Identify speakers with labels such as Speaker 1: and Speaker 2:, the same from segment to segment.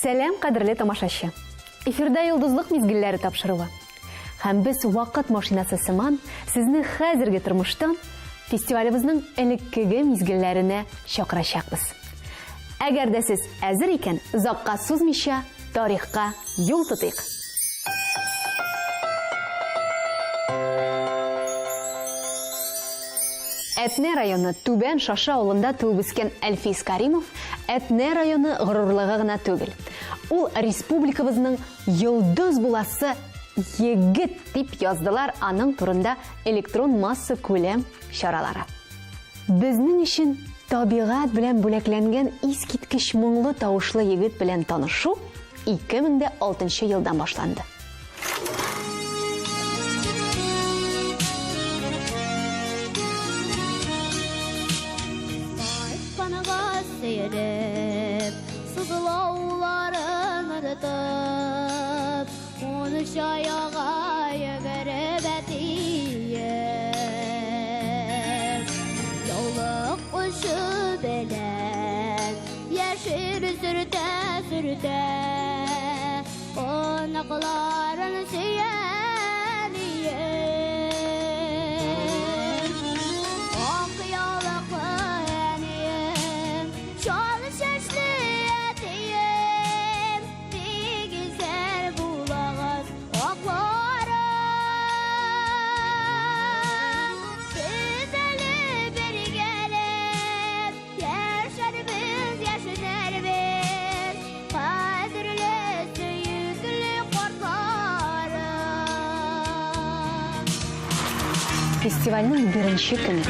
Speaker 1: Сәлам, кадерле тамашачы! Эфирда Йолдызлык мизгелләре тапшыруы. Һәм без вакыт машинасы сыман сезне хәзерге тормыштан фестивалебезнең элеккеге мизгелләренә чакырачакбыз. Әгәр дә сез әзер икән, озакка сузмыйча тарихка юл тотыйк. Әтнә районы Түбән Шашы авылында туып үскән Әлфис Каримов Әтнә районы горурлыгы гына түгел. Ул республикабызның йолдыз буласы егет дип яздылар аның турында электрон массакүләм чаралары. Безнең өчен табигать белән бүләкләнгән искиткеч моңлы тавышлы егет белән танышу 2006 елдан башланды.
Speaker 2: Сөелеп, сызлауларын онытып, мунча яга йөгереп әтием. Яулык очы белән яшен сөртә-сөртә, оныкларын сөя әнием. Ак яулыклы әнием, чал чәчле әтием, бик булыгыз акларым. Без әле бергәләп яшәрбез, яшенәрбез, кадерле, сөекле картларым.
Speaker 1: Фестивальнең беренче көне.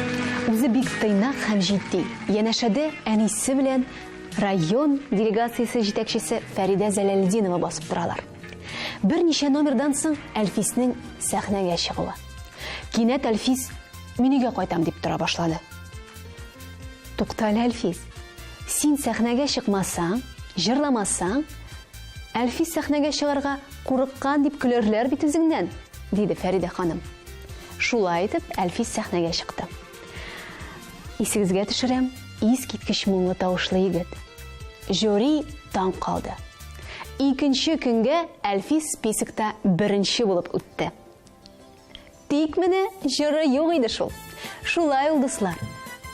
Speaker 1: Үзе бик тыйнак һәм җитди. Янәшәдә әнисе белән район делегациясе җитәкчесе Фәридә Зәләлетдинова басып торалар. Берничә номердан соң Әлфиснең сәхнәгә чыгуы. Кинәт Әлфис мин өйгә кайтам дип тора башлады. Тукта әле, Әлфис. Син сәхнәгә чыкмасаң, җырламасаң, Әлфис сәхнәгә чыгарга курыккан дип көләрләр бит үзеңнән, диде Фәридә ханым. Шулай итеп, Әлфис сәхнәгә чыкты. Исегезгә төшерәм, искиткеч моңлы тавышлы егет. Жюри таң калды. Икенче көнгә Әлфис списокта беренче булып үтте. Тик менә җыры юк иде шул. Шулай ул, дуслар.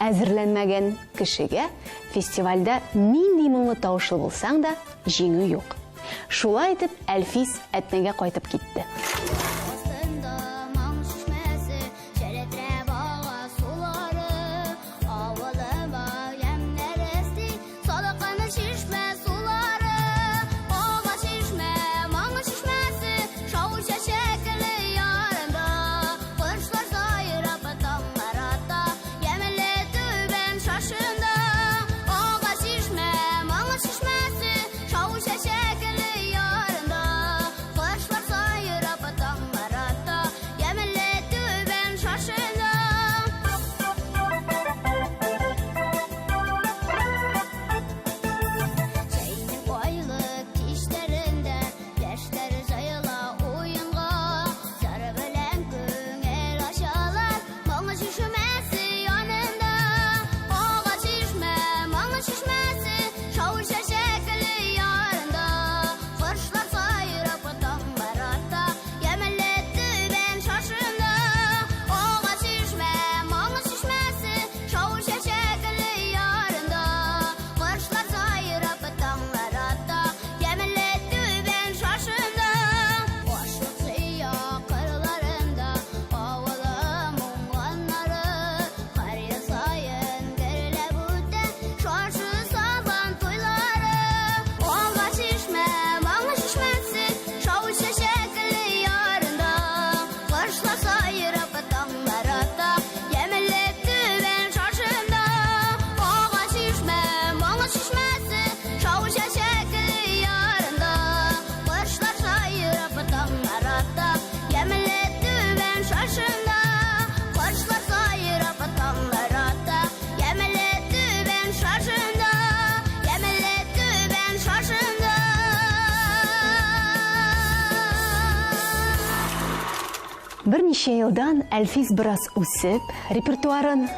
Speaker 1: Әзерләнмәгән кешегә фестивальдә нинди моңлы тавышлы булсаң да, җиңү юк. Шулай итеп, Әлфис Әтнәгә кайтып китте.
Speaker 2: Астында моң чишмәсе, челтерәп ага сулары, авылыма ямьнәр өсти, салкын чишмә сулары. Ага чишмә, моң чишмәсе, шау чәчәкле ярында, кошлар сайрап таңнар ата, ямьле түбән шашында. Ага чишмә, моң чишмәсе, шау чәчәкле ярында, кошлар сайрап таңнар ата, ямьле түбән шашында. Җәйнең айлы кичләрендә яшьләр җыела уенга, җыр белән күңел ачалар, моң чишмәсе янында. Ага чишмә, моң чишмәсе, шау чәчәкле ярында, кошлар сайрап таңнар ата, ямьле түбән шашында. Ага чишмә, моң чишмәсе, шау чәчәкле ярында, кошлар сайрап таңнар ата, ямьле түбән шашында. Ашлык җыя кырларында авылым уңганнары, кар ел саен гөрләп үтә шашы сабан туйлары. Ага чишмә, моң чишмәсе, шау чәчәкле ярында, кошлар сайрап таңнар ата, ямьле түбән шашында. Ага чишмә, моң чишмәсе, шау чәчәкле ярында, кошлар сайрап таңнар ата, ямьле түбән шашында. Кошлар сайрап таңнар ата, ямьле түбән шашында, ямьле түбән шашында.
Speaker 1: Берничә елдан Әлфис бераз үсеп, репертуарын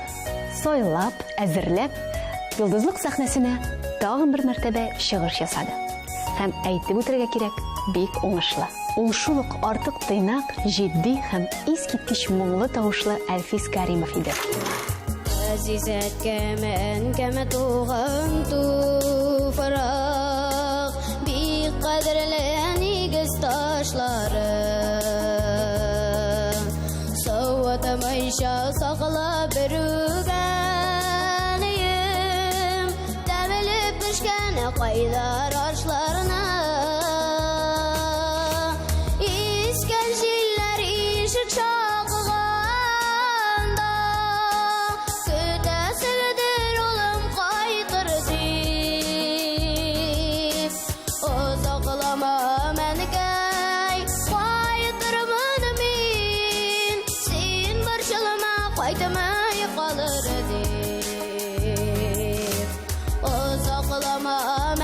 Speaker 1: сайлап, әзерләп, Йолдызлык сәхнәсенә тагын бер мәртәбә чыгыш ясады. Һәм әйтеп үтәргә кирәк, бик уңышлы. Ул шул ук артык тыйнак, җитди һәм искиткеч моңлы тавышлы Әлфис Кәримов иде.
Speaker 2: Газиз әткәм, әнкәм, туган туфрак, бик кадерле нигез ташлары. Суытмыйча саклап берүгәнем, тәмле пешкән кайнар ашларны. Искән җилләр ишек шакыганда, көтәсеңдер улым кайтыр дип. Озаклама, әнкәй, кайтырмын мин, син борчылма, кайтмый калыр дип. Озаклама,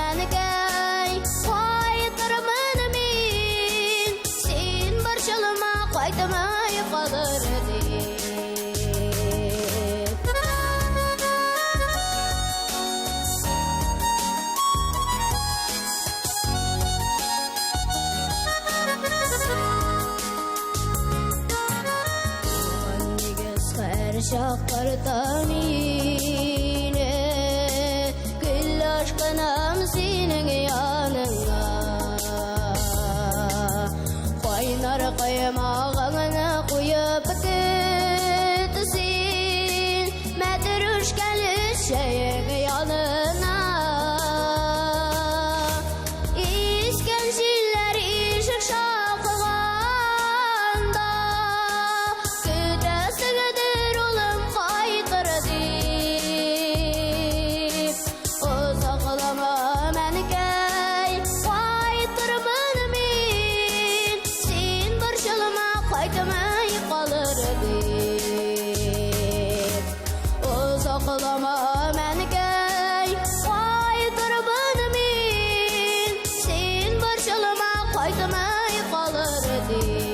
Speaker 2: әнкәй, кайтырмын мин, син борчылма, кайтмый калыр дип. Туган нигез һәрчак тарта мине, гел ашкынам синең яныңа. Кайнар каймагыңны куеп көт син, мәтрүшкәле чәең янына. Искән җилләр ишек шакыганда, көтәсеңдер улым кайтыр дип. Озаклама, әнкәй, кайтырмын мин, син борчылма, кайтмый калыр дип. Озаклама, әнкәй, кайтырмын мин, син борчылма, кайтмый калыр дип.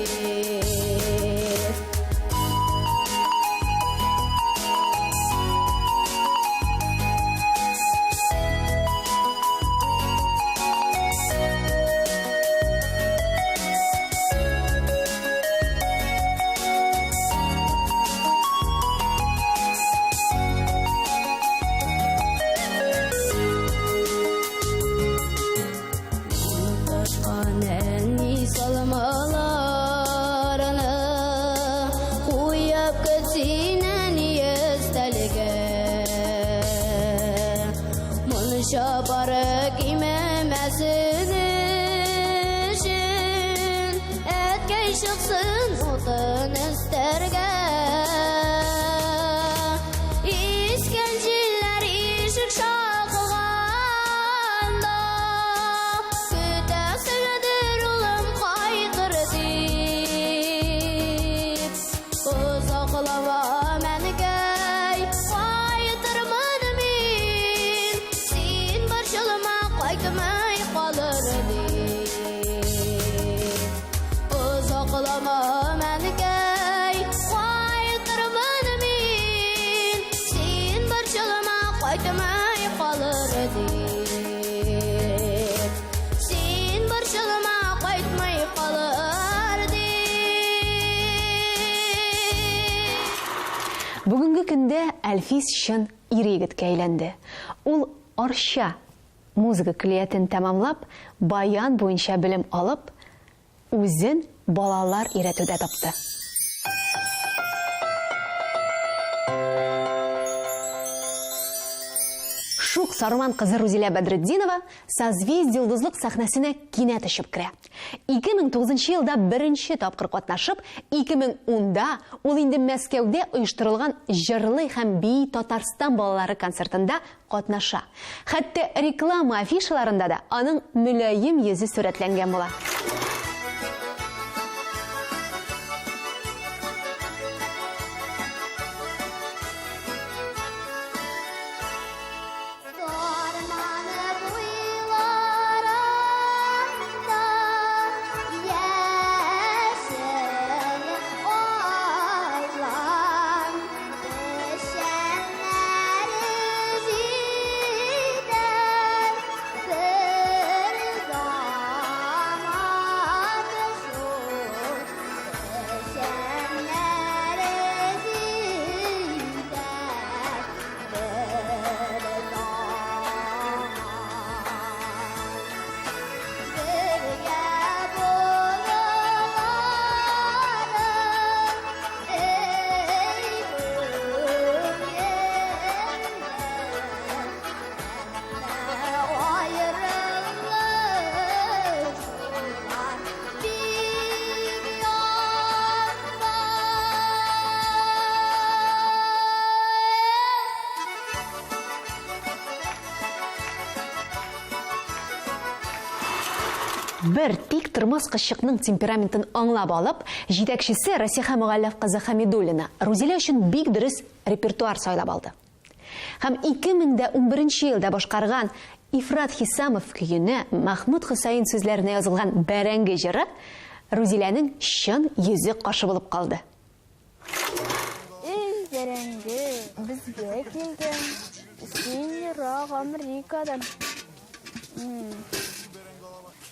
Speaker 2: Ташкан әни салмаларны куеп көт син, әни, өстәлгә. Мунча пары кимемәсен өчен, әткәй чыксын утын өстәргә. Искән җилләр ишек шакыганда, көтәсеңдер улым кайтыр дип. Озаклама, әнкәй, кайтырмын мин, син борчылма, кайтмый калыр дип. Озаклама, әнкәй, кайтырмын мин, син борчылма, кайтмый калыр дип. Син борчылма, кайтмый калыр дип.
Speaker 1: Бүгенге көндә Әлфис чын ир-егеткә әйләнде. Ул Арча музыка көллиятен тәмамлап, баян буенча белем алып, үзен балалар өйрәтүдә тапты. Шук Сарман кызы Рузилә Бәдретдинова Созвездие Йолдызлык сәхнәсенә кинәт очып керә. 2009 елда беренче тапкыр катнашып, 2010да ул инде Мәскәүдә оештырылган Җырлый һәм бии Татарстан балалары концертында катнаша. Хәтта реклама афишаларында да аның мөлаем йөзе сурәтләнгән була.
Speaker 2: Сарманы буйларында яшел айлан, печәннәре җитәр бер заман.
Speaker 1: Бер тик тормас кызчыкның темпераментын аңлап алып, җитәкчесе Расиха Мөгалләф кызы Хәмидуллина Рузилә өчен бик дөрес репертуар сайлап алды. Һәм 2011 елда башкарган Ифрат Хисамов көенә Мәхмүт Хөсәен сүзләренә язылган Бәрәңге җыры Рузиләнең чын йөзек кашы булып калды.
Speaker 3: Эй, бәрәңге, безгә килдең. Син ерак Америкадан.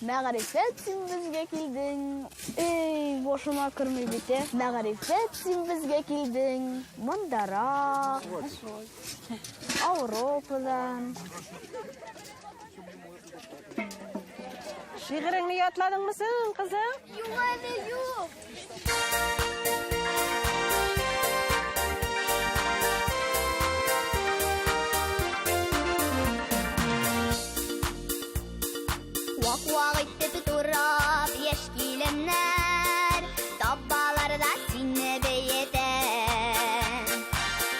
Speaker 3: Мәгърифәт син безгә килдең. Эй, башыма керми бит, ә. Мәгърифәт син безгә килдең. Мондарак, Ауропадан.
Speaker 4: Шигыреңне ятладыңмы соң, кызым?
Speaker 3: Юк әле, юк.
Speaker 2: Вак-вак итеп турап яшь киленнәр Табалар да сине бәетә.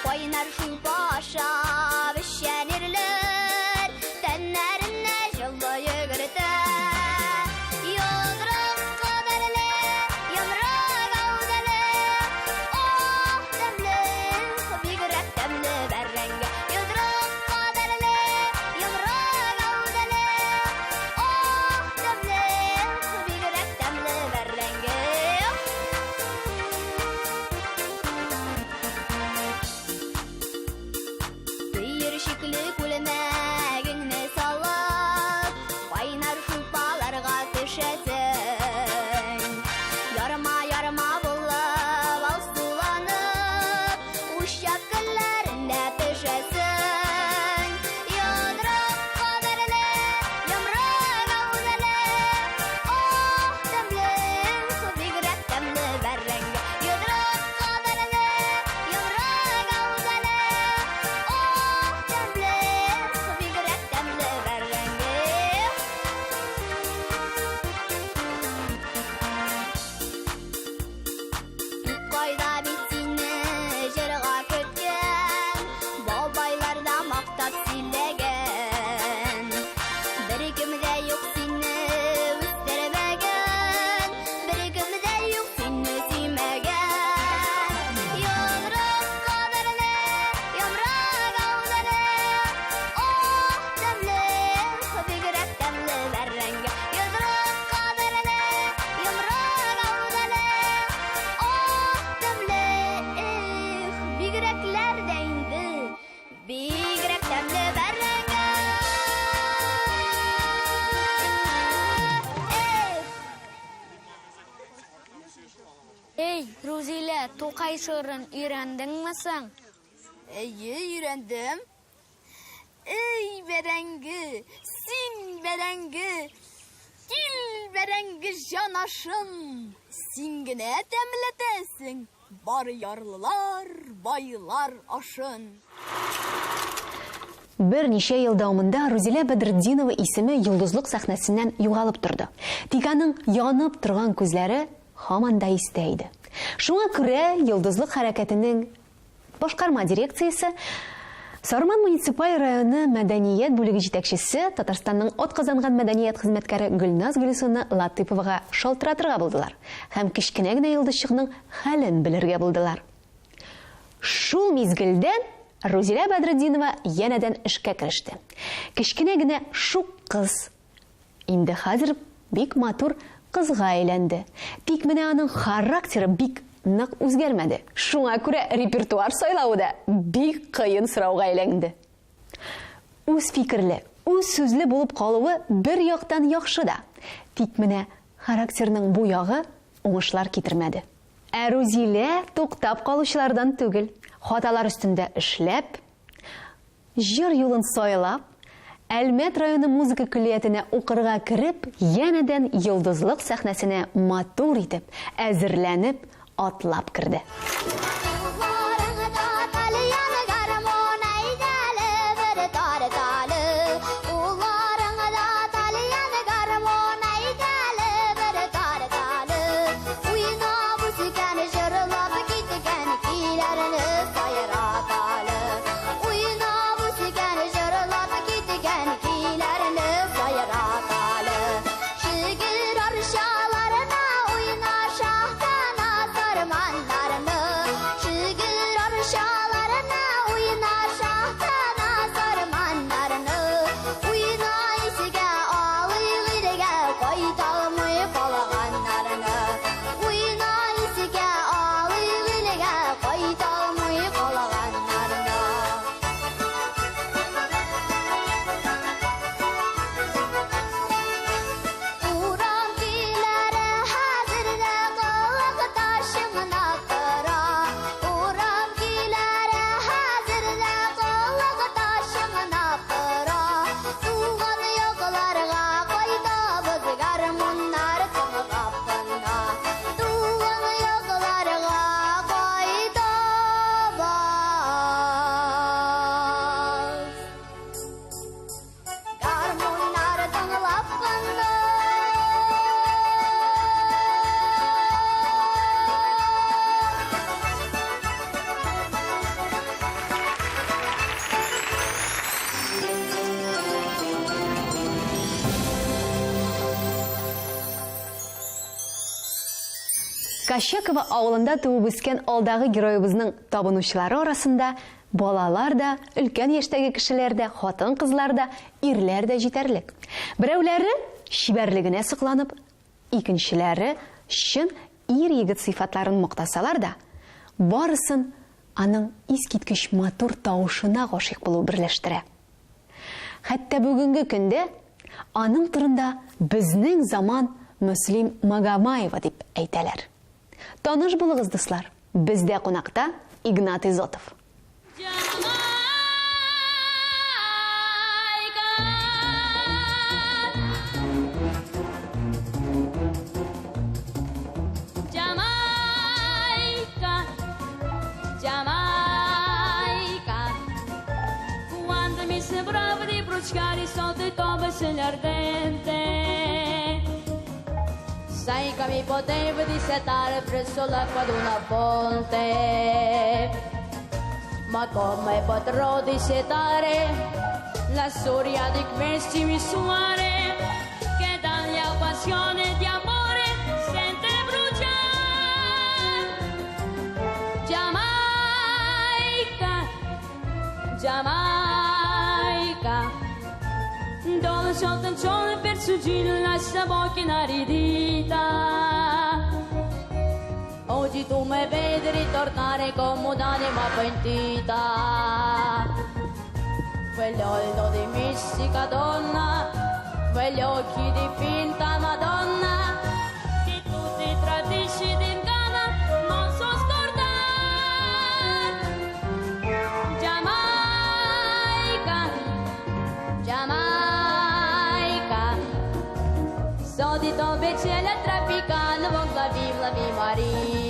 Speaker 2: Кайнар шулпа ашап эчән ирләр Тәннәренә җылы йөгертә. Йодрык кадәрле, йомры гәүдәле, Ах, тәмле, бигрәк тәмле бәрәңге. Йодрык кадәрле, йомры гәүдәле, Ах, тәмле, бигрәк тәмле бәрәңге. Төерчекле күлмәгеңне салып, кайнар шулпаларга төшәсең. Ярма-ярма булып, алсуланып, учак көлләрендә пешәсең. Йодрык кадәрле, йомры гәүдәле, ах, тәмле, бигрәк тәмле бәрәңге. Йодрык кадәрле, йомры гәүдәле, ах, тәмле, бигрәк тәмле бәрәңге. Тукайда бит сине җырга көткән, бабайлар да мактап сөйләгән. Беркем дә юк сине үстермәгән, беркем дә юк сине сөймәгән. Йодрык кадәрле, йомры гәүдәле, ах, тәмле, бигрәк тәмле бәрәңге. Йодрык кадәрле, йомры гәүдәле, ах, тәмле, эх, бигрәкләр дә инде, бигрәк тәмле бәрәңге. Эх!
Speaker 3: Эй, Рузилә, Тукай шигырен өйрәндеңме соң? Әйе, өйрәндем. Эй, бәрәңге, син бәрәңге, кил бәрәңге җанашым. Син генә тәмләтәсең бар ярлылар, байлар ашын.
Speaker 1: Берничә ел дәвамында Рузилә Бәдретдинова исеме йолдызлык сәхнәсеннән югалып торды. Тик аның янып торган күзләре һаман да истә иде. Шуңа күрә Йолдызлык хәрәкәтенең башкарма дирекциясе Сарман муниципаль районы мәдәният бүлеге җитәкчесе, Татарстанның атказанган мәдәният хезмәткәре Гөлназ Гөлсуна Латыповага шалтыратырга булдылар һәм кечкенә генә йолдызчыкның хәлен белергә булдылар. Шул мизгелдән Рузилә Бәдретдинова янәдән эшкә кереште. Кечкенә генә шук кыз инде хәзер бик матур кызга әйләнде. Тик менә аның характеры бик нык үзгәрмәде. Шуңа күрә репертуар сайлавы да бик кыен сорауга әйләнде. Үз фикерле, үз сүзле булып калуы бер яктан яхшы да. Тик менә характерның бу ягы уңышлар китермәде. Ә Рузилә туктап калучылардан түгел. Хаталар өстендә эшләп, җыр юлын сайлап, Әлмәт районы музыка көллиятенә укырга кереп, янәдән Йолдызлык сәхнәсенә матур итеп, әзерләнеп, атлап керде.
Speaker 2: Кулларыңда тальян гармун, әйдәле бер тарталы. Кулларыңда тальян гармун, әйдәле бер тарталы. Уйнап үскән, җырлап киткән көйләрне сайраталы. Уйнап үскән, җырлап киткән көйләрне сайраталы. Шигелдәп
Speaker 1: Кощаково авылында туып үскән алдагы героебызның табынучылары арасында балалар да, өлкән яшьтәге кешеләр дә, хатын-кызлар да, ирләр дә җитәрлек. Берәүләре чибәрлегенә сокланып, икенчеләре чын ир-егет сыйфатларын мактасалар да, барысын аның искиткеч матур тавышына гашыйк булу берләштерә. Хәтта бүгенге көндә аның турында безнең заман Мөслим Магомаева дип әйтәләр. Таныш булыгыз, дуслар, бездә кунакта Игнат Изотов.
Speaker 5: Sai che mi potevo dissetare presso l'acqua d'una fonte, ma come potrò dissetare la storia di questi misuare che dalla passione di amore sente bruciare? Giamaica, Giamaica, dove soltanto per sfuggire la sua bocca inaridita. Oggi tu mi vedi ritornare come un'anima pentita. Quell'oldo di mistica donna, quegli occhi di finta Madonna, che tu ti tradisci d'inganno, non so scordare. Giamaica, Giamaica, so di dove c'è la trafficano, von la vi marir.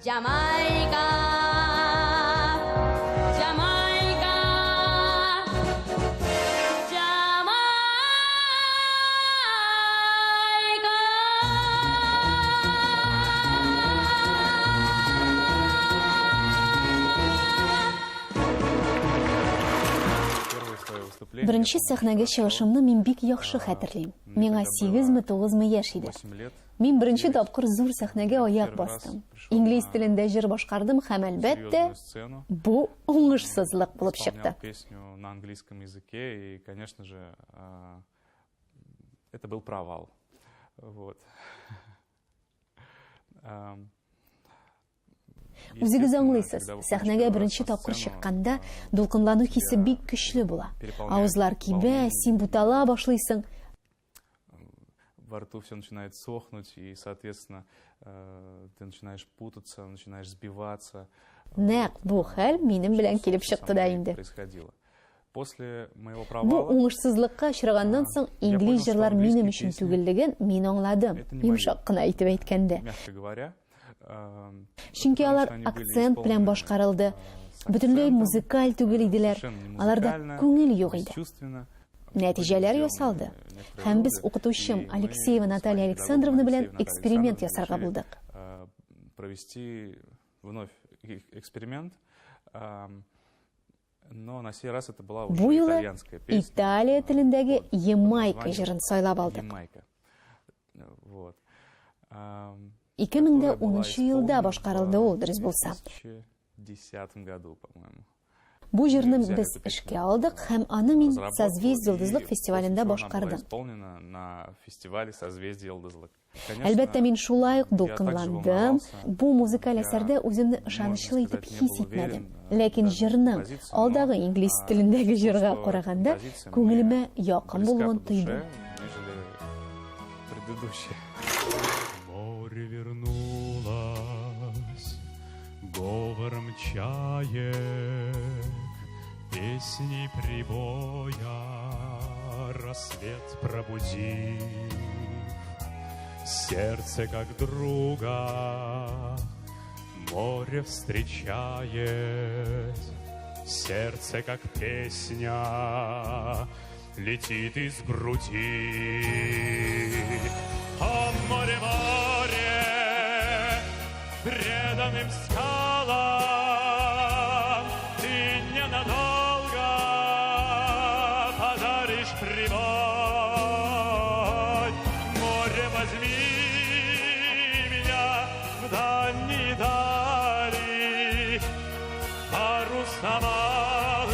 Speaker 5: Jamaica, Jamaica, Jamaica.
Speaker 1: Беренче сәхнәгә чыгышымны мин бик яхшы хәтерлим. Миңа сигезме, тугызмы яшь иде. Мин беренче тапкыр зур сәхнәгә аяк бастым. Инглиз телендә җыр башкардым һәм, әлбәттә, бу уңышсызлык булып чыкты.
Speaker 6: Песню на английском языке и, конечно же, это был провал. Вот.
Speaker 1: Үзегез аңлыйсыз, сәхнәгә беренче тапкыр чыкканда дулкынлану хисе бик көчле була. Авызлар кибә, син бутала башлыйсың.
Speaker 6: Во рту все начинает сохнуть, и, соответственно, ты начинаешь путаться, начинаешь сбиваться.
Speaker 1: Нәкъ бу хәл минем белән килеп чыкты да инде.
Speaker 6: Происходило. После моего
Speaker 1: Бу
Speaker 6: провала,
Speaker 1: уңышсызлыкка очраганнан соң инглиз җырлар минем өчен түгеллеген мин аңладым, йомшак кына итеп әйткәндә.
Speaker 6: Мягко говоря,
Speaker 1: Чөнки алар акцент белән башкарылды, бөтенләй музыкаль түгел иделәр, аларда күңел юк иде. Нәтиҗәләр ясалды. Һәм без укытучым Алексеева Наталья Александровна белән эксперимент ясарга булдык.
Speaker 6: Провести вновь эксперимент. Но на сей раз это была уже
Speaker 1: Бу юлы
Speaker 6: итальянская песня.
Speaker 1: Италия телендәге Ямайка җырын сайлап алдык.
Speaker 6: Ямайка. Вот.
Speaker 1: 2010 елда башкарылды ул, дөрес булса.
Speaker 6: В 2010 году, по-моему.
Speaker 1: Бу җырны без эшкә алдык һәм аны мин Созвездие йолдызлык фестивалендә башкардым.
Speaker 6: Исполнена на фестивале Созвездие йолдызлык.
Speaker 1: Әлбәттә, мин шулай ук дулкынландым. Бу музыкаль әсәрдә үземне ышанычлы итеп хис итмәдем. Ләкин җырның алдагы инглиз телендәге җырга караганда күңелемә якын булуын тойдым.
Speaker 7: Море вернулось говором чаек, песней прибоя рассвет пробудив. Сердце как друга море встречает, сердце как песня летит из груди. О, море, море, преданным скалам ты ненадолго. прибой. Море, возьми меня в дальние дали, парусом алым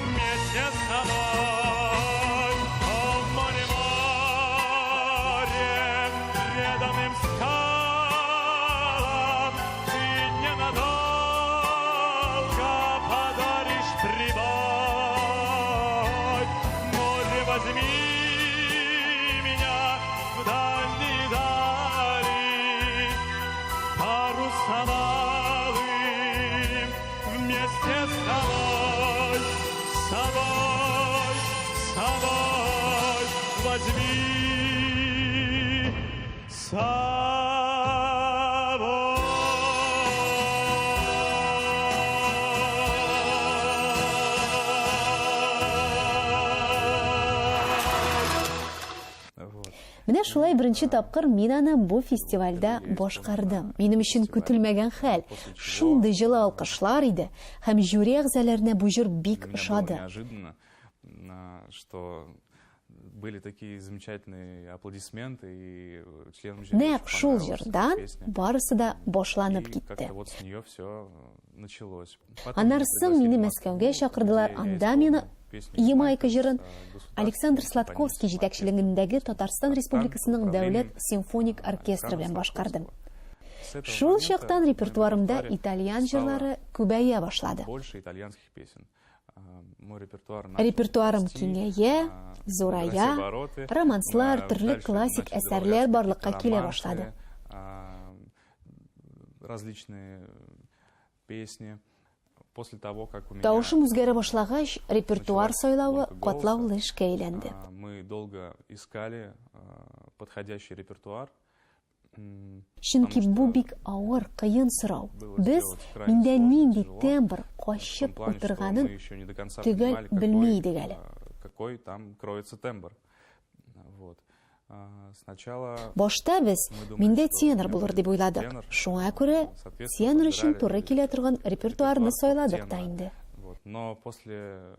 Speaker 7: вместе с тобой. О, море, море, преданным скалам ты ненадолго подаришь прибой. Море, возьми меня в дальние дали, парусом алым вместе с тобой, с собой, с собой возьми с собой.
Speaker 6: Вот.
Speaker 1: Менә шулай беренче тапкыр мин аны бу фестивальдә башкардым. Минем өчен көтелмәгән хәл. Шундый җылы алкышлар иде һәм жюри әгъзаларына бу җыр бик
Speaker 6: Для меня было
Speaker 1: ошады.
Speaker 6: неожиданно, что были такие замечательные аплодисменты, и членам жюри
Speaker 1: Нәкъ
Speaker 6: очень
Speaker 1: шул
Speaker 6: понравилась эта
Speaker 1: җырдан
Speaker 6: песня.
Speaker 1: барысы да башланып
Speaker 6: И
Speaker 1: китте.
Speaker 6: как-то вот с нее все началось. Потом
Speaker 1: Аннан
Speaker 6: меня
Speaker 1: соң
Speaker 6: пригласили
Speaker 1: мине
Speaker 6: в
Speaker 1: Мәскәүгә
Speaker 6: Москву,
Speaker 1: чакырдылар.
Speaker 6: где я
Speaker 1: Анда
Speaker 6: исполнил
Speaker 1: мин
Speaker 6: песню
Speaker 1: Ямайка
Speaker 6: «Ямайка» с,
Speaker 1: җырын
Speaker 6: государственным
Speaker 1: Александр Сладковский
Speaker 6: симфоническим
Speaker 1: җитәкчелегендәге Татарстан
Speaker 6: оркестром
Speaker 1: Республикасының
Speaker 6: управлением
Speaker 1: дәүләт симфоник оркестры белән
Speaker 6: Александра
Speaker 1: башкардым.
Speaker 6: Сладковского. С этого
Speaker 1: Шул
Speaker 6: момента
Speaker 1: чактан
Speaker 6: в моем
Speaker 1: репертуарымда
Speaker 6: репертуаре
Speaker 1: итальян
Speaker 6: стало
Speaker 1: җырлары күбәя башлады.
Speaker 6: больше итальянских песен. Мой репертуар начал
Speaker 1: Репертуарым
Speaker 6: расти,
Speaker 1: киңәя,
Speaker 6: набирать
Speaker 1: зурая,
Speaker 6: обороты.
Speaker 1: романслар, төрле
Speaker 6: Дальше
Speaker 1: классик
Speaker 6: начали
Speaker 1: әсәрләр
Speaker 6: добавляться
Speaker 1: барлыкка
Speaker 6: какие-то
Speaker 1: килә
Speaker 6: романсы,
Speaker 1: башлады.
Speaker 6: различные песни. После того, как у меня
Speaker 1: Тавышым үзгәрә башлагач, репертуар
Speaker 6: началась
Speaker 1: сайлавы
Speaker 6: ломка голоса,
Speaker 1: катлаулы эшкә әйләнде.
Speaker 6: мы долго искали подходящий репертуар.
Speaker 1: Чөнки
Speaker 6: потому
Speaker 1: бу
Speaker 6: что
Speaker 1: бик авыр, кыен сорау.
Speaker 6: было
Speaker 1: Без
Speaker 6: сделать крайне
Speaker 1: миндә
Speaker 6: сложно,
Speaker 1: нинди
Speaker 6: тяжело.
Speaker 1: тембр
Speaker 6: В том
Speaker 1: качып
Speaker 6: плане, что мы
Speaker 1: утырганын
Speaker 6: еще не до конца
Speaker 1: төгәл
Speaker 6: понимали,
Speaker 1: белми идек әле.
Speaker 6: какой там кроется тембр. Вот. Сначала
Speaker 1: Башта без
Speaker 6: мы думали,
Speaker 1: миндә
Speaker 6: что
Speaker 1: тенор
Speaker 6: у меня
Speaker 1: булыр
Speaker 6: будет
Speaker 1: дип уйладык.
Speaker 6: тенор.
Speaker 1: Шуңа күрә
Speaker 6: Соответственно,
Speaker 1: тенор өчен
Speaker 6: подбирали
Speaker 1: туры килә торган репертуарны
Speaker 6: репертуар под
Speaker 1: сайладык та
Speaker 6: тенора.
Speaker 1: инде.
Speaker 6: Вот. Но после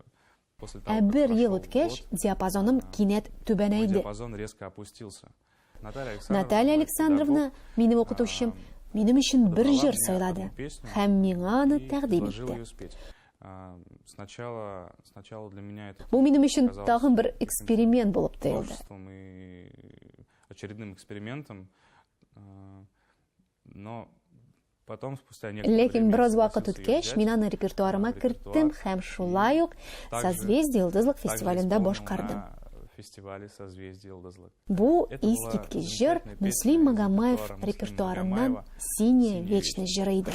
Speaker 6: того,
Speaker 1: Ә
Speaker 6: как
Speaker 1: бер ел
Speaker 6: прошел
Speaker 1: үткәч,
Speaker 6: год,
Speaker 1: диапазоным кинәт
Speaker 6: мой
Speaker 1: түбәнәйде.
Speaker 6: диапазон резко опустился. Наталья Александровна,
Speaker 1: Наталья
Speaker 6: мой
Speaker 1: Александровна,
Speaker 6: педагог,
Speaker 1: минем укытучым, минем өчен бер
Speaker 6: подобрала
Speaker 1: җыр
Speaker 6: мне
Speaker 1: сайлады
Speaker 6: одну песню
Speaker 1: һәм миңа аны
Speaker 6: и
Speaker 1: тәкъдим
Speaker 6: предложила
Speaker 1: итте.
Speaker 6: ее спеть. Сначала для меня это
Speaker 1: Бу минем өчен
Speaker 6: казалось
Speaker 1: тагын бер
Speaker 6: каким-то
Speaker 1: эксперимент булып тоелды.
Speaker 6: творчеством и очередным экспериментом. Но потом, спустя некоторое
Speaker 1: Ләкин
Speaker 6: время, я
Speaker 1: бераз вакыт
Speaker 6: согласился ее
Speaker 1: үткәч,
Speaker 6: взять
Speaker 1: мин аны репертуарыма
Speaker 6: в репертуар
Speaker 1: керттем һәм шулай ук
Speaker 6: также
Speaker 1: Созвездие йолдызлык
Speaker 6: также
Speaker 1: фестивалендә
Speaker 6: исполнил
Speaker 1: башкардым.
Speaker 6: на фестивале «Созвездие Йолдызлык».
Speaker 1: Бу
Speaker 6: Это была
Speaker 1: искиткеч җыр
Speaker 6: замечательная
Speaker 1: Мөслим
Speaker 6: песня из
Speaker 1: Магомаев
Speaker 6: репертуара Муслима
Speaker 1: репертуарыннан
Speaker 6: Магомаева
Speaker 1: Синяя
Speaker 6: «Синяя
Speaker 1: вечность җыры иде.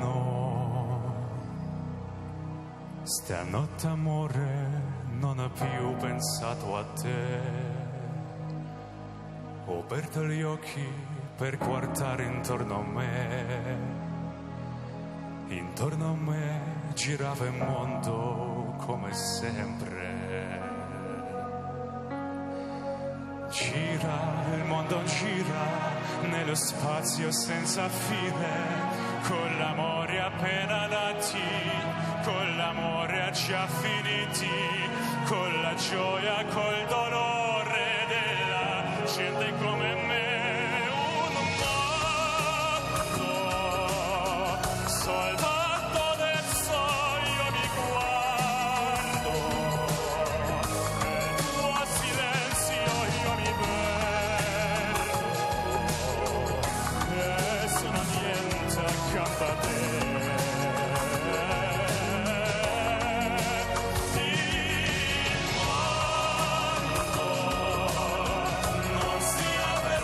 Speaker 7: No, stanotte amore non ho più pensato a te. Ho aperto gli occhi per guardare intorno a me. Intorno a me girava il mondo come sempre. Gira, il mondo gira nello spazio senza fine, con l'amore appena nati, con l'amore già finiti, con la gioia, col dolore della gente come me. Un mondo soltanto adesso io mi guardo, nel tuo silenzio io mi perdo, e sono niente accanto a te. Il mondo non si apre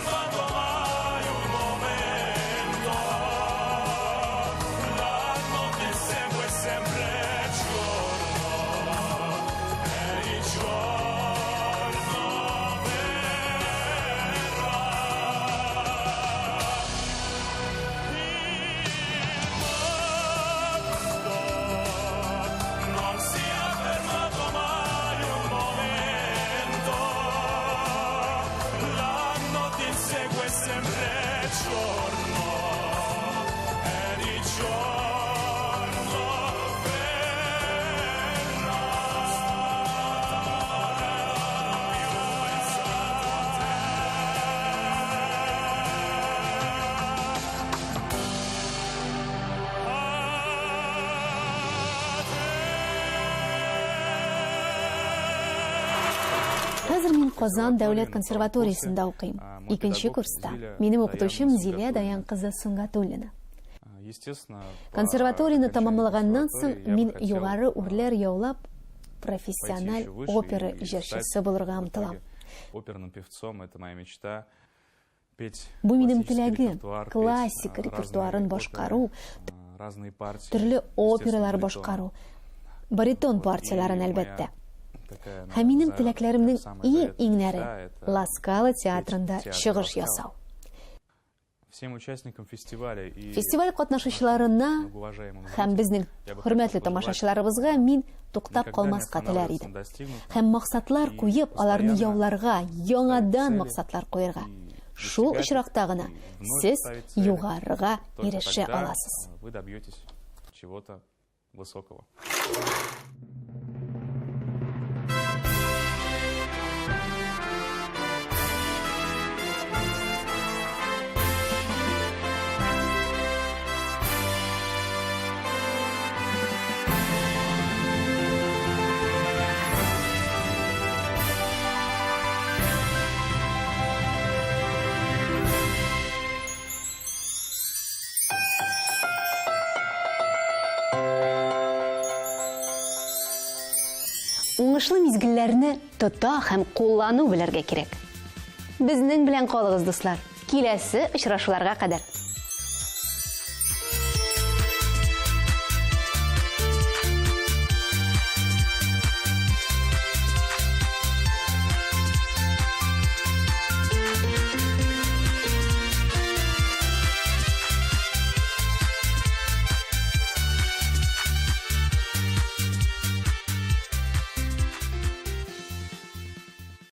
Speaker 1: Хәзер мин Казан дәүләт консерваториясендә укыйм. Икенче курста. Минем укытучым Зилә Даян кызы Сөнгатуллина. Консерваторияне тәмамлаганнан соң мин югары үрләр яулап, профессиональ опера җырчысы булырга омтылам.
Speaker 6: Оперным певцом это моя мечта.
Speaker 1: Бу минем теләгем, классика репертуарын башкару, төрле опералар башкару, баритон партияләрен, әлбәттә. Һәм минем теләкләремнең иң-иңнәре Ла Скала театрында чыгыш ясау. Фестиваль катнашучыларына һәм безнең хөрмәтле тамашачыларыбызга мин туктап калмаска теләр идем. Һәм максатлар куеп, аларны яуларга, яңадан максатлар куерга. Шул очракта гына сез югарыга ирешә аласыз.
Speaker 6: Высокого.
Speaker 1: Уңышлы мизгелләрне тота һәм куллану белергә кирәк. Безнең белән калыгыз, дуслар. Киләсе очрашуларга кадәр.